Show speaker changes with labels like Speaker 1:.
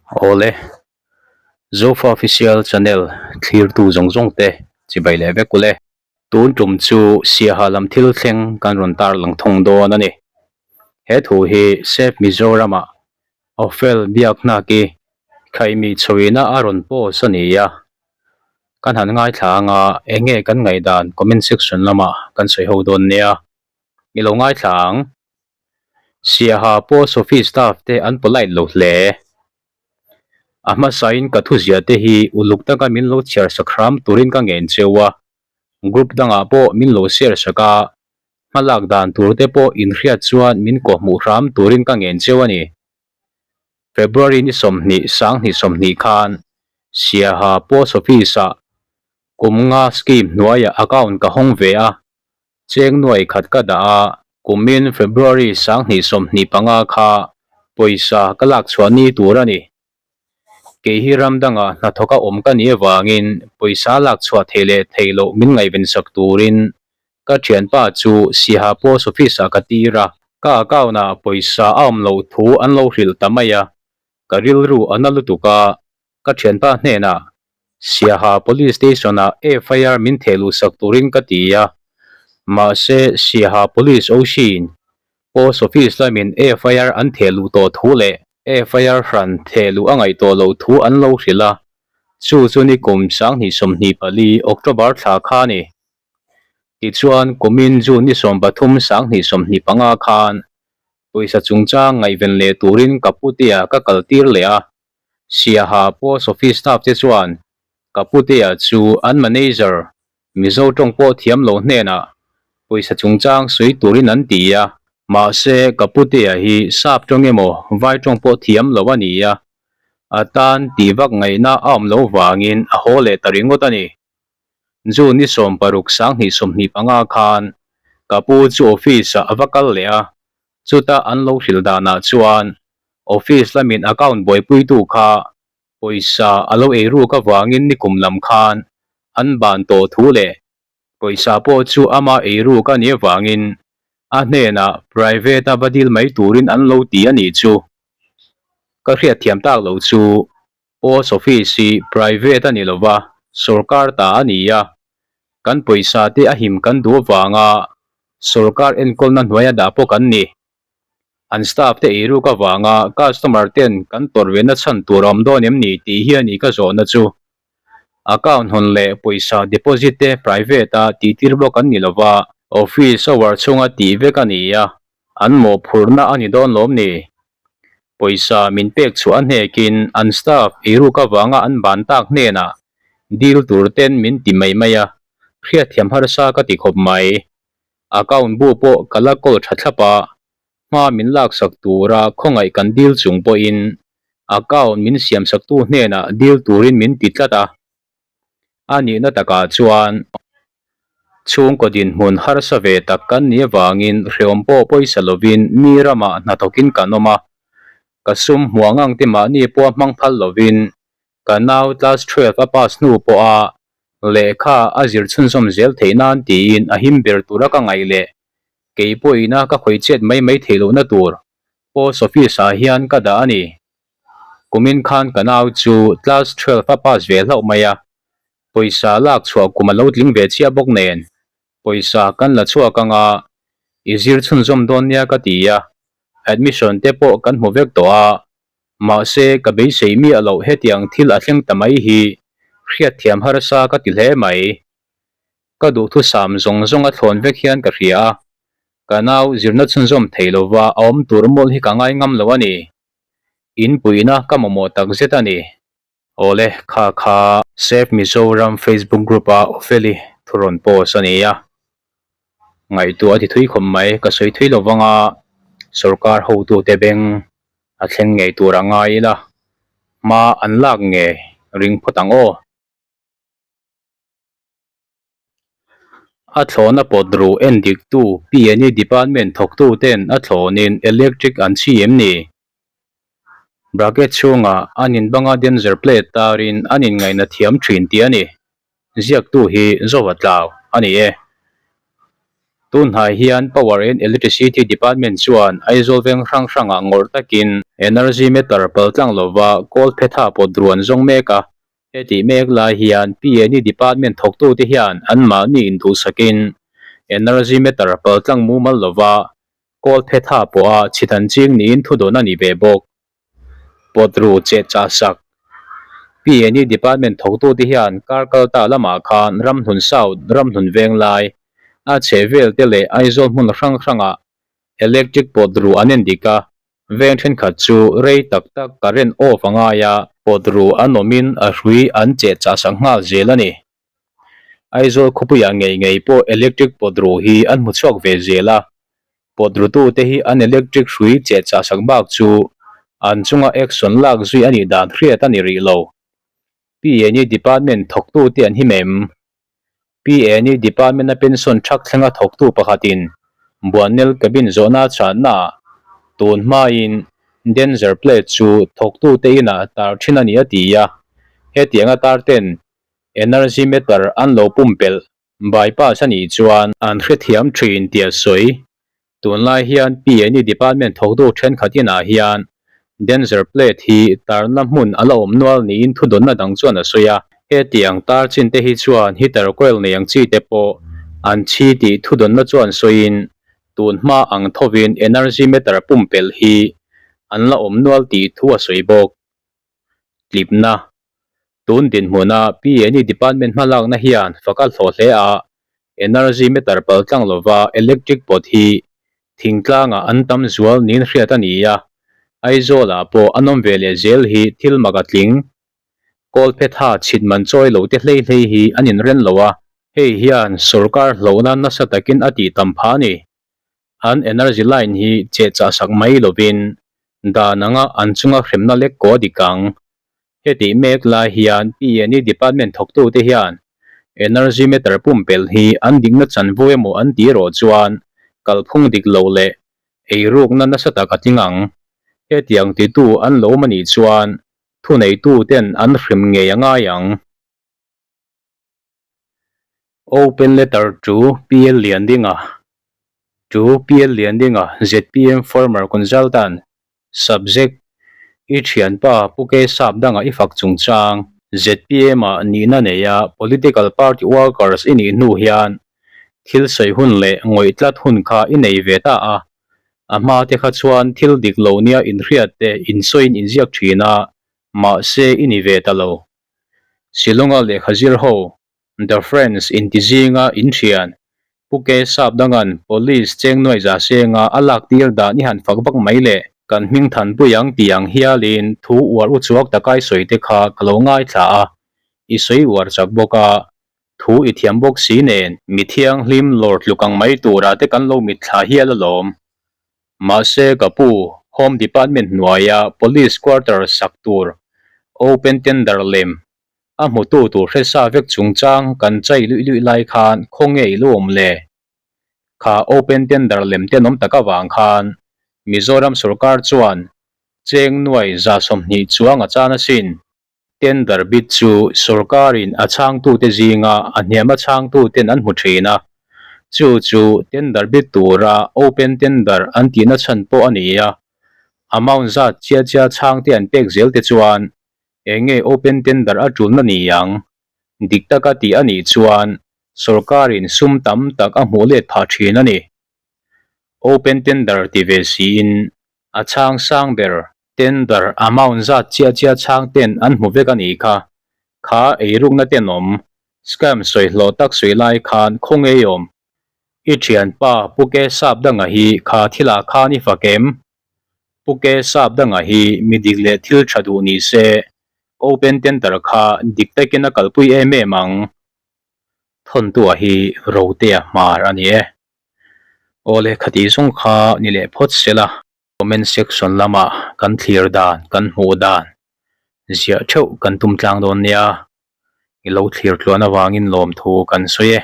Speaker 1: Awle, Zofa Official Channel thlirtu zawng zawng te chibai leh vek ule. Tun tum chu Siaha lam thil thleng kan rawn tarlang thung dawn a ni. He thu hi Save Mizoram-ah Awfel Biakhnaki khaihmi chhawihna a rawn post a ni a. Kan han ngaithla anga eng nge kan ngaihdan comment section lamah kan sawi ho dawn nia. I lo ngaithla ang. Siaha Post Office staff te an polite lo hle. A hmasain ka thuziah te hi uluk taka min lo chhiar sak hram turin ka ngen cheu a, group dangah pawh min lo share sak a, hmalak dan tur te pawh inhriat chuan min kawhhmuh hram turin ka ngen cheu a ni. February ni 20 2020 khan Siaha Post Office-ah kum nga scheme hnuaiah account ka hawng ve a, Cheng nuai khat ka dah a, kumin February 2025 kha pawisa ka lak chhuah ni tur a ni. Kei hi ram dangah hnathawka awm ka nih avangin pawisa lak chhuah theih leh theih loh min ngaihven sak turin ka thianpa chu Siaha Post Office-ah ka tir a. Ka account-ah pawisa a awm loh thu an lo hrilh ta mai a, ka rilru a na lutuk a, ka thianpa hnenah Siaha Police Station-ah FIR min theh luh sak turin ka ti a, mahse Siaha Police OC-in Post Office lamin FIR an theh luh tawh thu leh FIR hran theh luh a ngaih tawh loh thu an lo hrilh a, chu chu ni kum 2024 October thla kha a ni. Tichuan, kumin June ni 13 2025 khan pawisa chungchang ngaihven leh turin ka putea ka kaltir leh a, Siaha Post Office staff te chuan ka putea chu an manager Mizo tawng pawh thiam lo hnenah pawisa chungchang sawi turin an ti a, mahse ka putea hi sap tawng emaw vai tawng pawh thiam lo a ni a, a tan tih vak ngaihna a awm lo vangin a haw leh ta ringawt a ni. June ni 16 2025 khan ka pu chu office ah a va kal leh a, chuta an lo hrilh danah chuan Office lamin account buaipuitu kha pawisa a lo ei ruk avangin nikum lam khan an ban tawh thu leh pawisa pawh chu ama ei ruk a nih avangin a hnenah private a va dil mai turin an lo ti a nih chu. Ka hriatthiam tak lo chu Post Office hi private a ni lova sorkar ta a ni a, kan pawisa te a him kan duh avanga sorkar enkawlna hnuaia dah pawh kan ni. An staff te eiruk avanga customer ten kan tawrh ve na chhan tur a awm dawn em ni tih hi a ni ka zawhna chu. Account hawn leh pawisa deposit te private a tihtir bawk an ni lova, office hour chhunga tih vek a ni a, an mawhphurhna a ni dawn lawm ni? Pawisa min pek chhuah a hnekin an staff eiruk avanga an ban tak hnenah dil tur ten min ti mai mai a, hriatthiam harsa ka ti khawp mai. Account bu pawh ka la kawl tha thlap a, hma min laksak tura khawngaih kan dil chung pawhin account min siamsaktu hnenah dil turin min ti tlat a. A nihna takah chuan chhungkaw dinhmun harsa ve tak kan nih avangin hreawm pawh pawisa lovin mi ramah hnathawkin kan awm a, ka sum hmuah ngang te mahni pawha hmang phal lovin ka nau class 12 a pass hnu pawha lehkha a zir chhunzawm zel theih nan tiin a him ber tura ka ngaih leh kei pawhina ka khawih chet mai mai theih lohna tur post office ah hian ka dah a ni. Kumin khan ka nau chu class 12 a pass ve hlauh mai a, pawisa lak chhuah kum a lo tling ve chiah bawk nen pawisa kan la chhuak anga i zir chhunzawm dawn nia ka ti a, admission te pawh kan hmu vek tawh a, Mahse, ka beisei miah loh hetiang thil a thleng ta mai hi hriatthiam harsa ka ti hle mai. Ka duhthusam zawng zawng a thlawn vek hian ka hria a, ka nau zirna chhunzawm thei lova a awm tur mawlh hi ka ngai ngam lo a ni. Inpuihna ka mamawh takzet a ni. Awle, kha kha Save Mizoram Facebook group-a Opheli thu rawn post a ni a. Ngaihtuah a ti thui khawp mai, ka sawi thui lo vang a, sorkar hotute beng a thleng ngei tur a ngai ila, hma an lak nge ring phawt ang aw. A thlawna pawt ruh en diktu PNE department thawktuten a thlawnin electric an chhi em ni? Bracket chhungah an inbanga danger plate tarin an inngaihna thiam thin tih a ni. Ziaktu hi Zova Tlau a ni e. Tunhnai hian Power and Electricity Department chuan Aizawl veng hrang hrangah ngawrh takin energy meter paltlang lova kawl phetha pawt ruan zawng mek a. Hetih mek lai hian PNE Department thawktute hian anmahni induhsakin energy meter paltlang mumal lova kawl phetha pawha chhitan ching niin thudawn a ni ve bawk. Pawt ru che chah sak. PNE Department thawktute hian kar kal ta lamah khan Ramhlun South, Ramhlun Venglai, a chhehvel te leh Aizawl hmun hrang hrangah electric pawt ru an en dik a, veng thenkhat chu rei tak tak current off a ngai a, pawt ru an awmin a hrui an cheh chah sak nghal zel a ni. Aizawl khawpuiah ngei ngei pawh electric pawt ru hi an hmu chhuak ve zel a, pawt rutute hi an electric hrui cheh chah sak bak chu an chunga action lak zui a nih dan hriat a ni rih lo. PNE Department thawktute an him em? PNE Department-a pension thak thlenga thawktu pakhatin Buannel cabin zawhna a chahnaah tun hmain danger plate chu thawktute inah tar thin a ni a ti a, hetianga tar ten Energy meter an lo pumpelh bypass a nih chuan an hrethiam thin tih a sawi. Tunlai hian PNE department thawktu thenkhat inah hian danger plate hi tarna hmun a la awm nual niin thudawnna dang chuan a sawi a. Hetiang tar chin te hi chuan heater coil nei ang chi te pawh an chhi tih thudawnna chuan sawiin tun hma ang thovin energy meter pumpelh hi an la awm nual tih thu a sawi bawk. Tlipna Tun dinhmuna PNE Department hmalakna hian fak a hlawh hle a, energy meter paltlang lova electric pawt hi thingtlangah an tam zual niin hriat a ni a, Aizawlah pawh an awm ve leh zel hi thil mak a tling. Kawlphetha chhit man chawi lo te hlei hlei hi an inren lo a, hei hian sorkar hlauhna nasa takin a tih tam phah a ni. An energy line hi chehchah sak mai lovin dan anga an chunga hremna lek kaw a dik ang. Hetih mek lai hian PNE department thawktute hian energy meter pumpelh hi an dikna chanvo emaw an tih erawh chuan kalphung dik lo leh eirukna nasa tak a tling ang. Hetiang titu an lo awm anih chuan thuneituten an hrem ngei a ngai ang. Open letter to PL Liandinga To PL Liandinga, zpm former consultant, Subject, I thianpa Pu K Sap danga i fak chungchang, zpm ah nihna neia political party workers i nih hnu hian thil sawi hun leh ngawih tlat hun kha i nei ve ta a, a hma te kha chuan thil dik lo nia inhriat te insawiin inziak thin a, mahse i ni ve ta lo. Shillong-a lehkha zir ho, The Friends inti zinga inthian, Pu K Sap danga'n Police cheng nuai za senga a lak tir dan i han fak vak mai le, kan hming thanpui ang tih ang hialin thu uar u chhuak takai sawi te kha ka lo ngaithla a, i sawi uar chak bawk a, thu i thiam bawk si nen. Mi thianghlim lawr tluk ang mai tura te kan lo mitthla hial alawm. Mahse ka pu, Home Department hnuaia Police Quarter sak tur open tender lem a hmutu tur hre sa vek chungchang kan chai luih luih lai khan khawnge i lo awm le? Kha open tender lem tenawm tak avang khan Mizoram sorkar chuan cheng nuai 20 chuang a chan asin. Tender bid chu sorkarin a chhangtute zinga a hniam a chhangtuten an hmu thin a, chu chu tender bid tura open tender an tihna chhan pawh a ni a, amount zat chia chia chhangte an pek zel te chuan eng nge open tender a tulna ni ang? Dik taka tih a nih chuan sorkarin sum tam tak a hmuh let phah thin a ni. Open tender ti ve siin a chhang sang ber Tender amount zat chiah chiah chhang ten an hmu vek a nih kha. Kha eirukna tenawm, scam sawi hlawh tak sawi lai khan khaw ngei awm. I thianpa Pu Ke Sap danga hi kha thilah khan i fak em? Pu Ke Sap danga hi mi dik leh thil tha duh ni se, open tender kha dik takin a kalpui em em ang. Thawntua hi Rotea hmar a ni e. Awle khati zawng kha ni leh phawt sela. Comment section lamah kan thlir dan, kan hmuh dan ziah theuh kan tum tlang dawn nia, i lo thlir tluan avangin lawmthu kan sawi e.